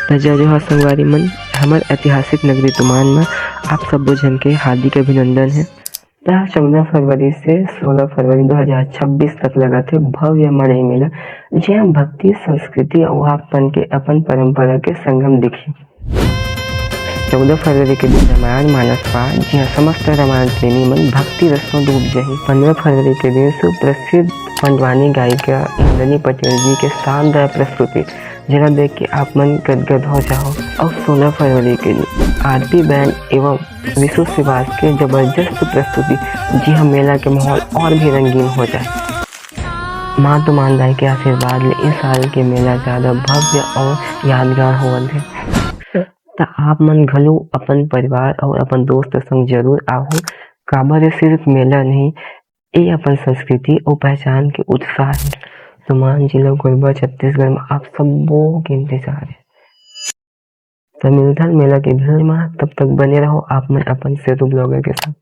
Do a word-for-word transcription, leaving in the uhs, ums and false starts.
त जय जोहार संगवारी मन, हमर ऐतिहासिक नगरी तुमान म आप सब्बो झन के हार्दिक अभिनंदन हे। त चौदह फरवरी से सोलह फरवरी दो हज़ार छब्बीस तक लगत हे भव्य मड़ई मेला, जिहां भक्ति, संस्कृति अउ आपमन के अपन परंपरा के संगम दिखही। चौदह फरवरी के दिन रामायण मानस पाठ, जिहां समस्त रामायण प्रेमी मन भक्ति रस में डूब जाही। पन्द्रह फरवरी के दिन सुप्रसिद्ध पंडवानी गायिका नंदिनी पटेल जी के शानदार प्रस्तुति, जेला देख के आप मन गदगद हो जाओ। और सोलह फरवरी के दिन आरती बैंड एवं विशु श्रीवास के जबरदस्त प्रस्तुति, जिहां मेला के माहौल और भी रंगीन हो जाए। माँ तुमान दाई के आशीर्वाद ले इस साल के मेला ज्यादा भव्य और यादगार होवत हे। त आप मन घलो अपन परिवार और अपन दोस्त संग जरूर आहो, काबर ये सिर्फ मेला नहीं, ये अपन संस्कृति और पहचान के उत्साह है। तुमान जिला कोरबा छत्तीसगढ़ में आप सबो के इंतजार है। त मिलथन मेला के भीड़ में, तब तक बने रहो आप मन अपन सेतु ब्लॉगर के साथ।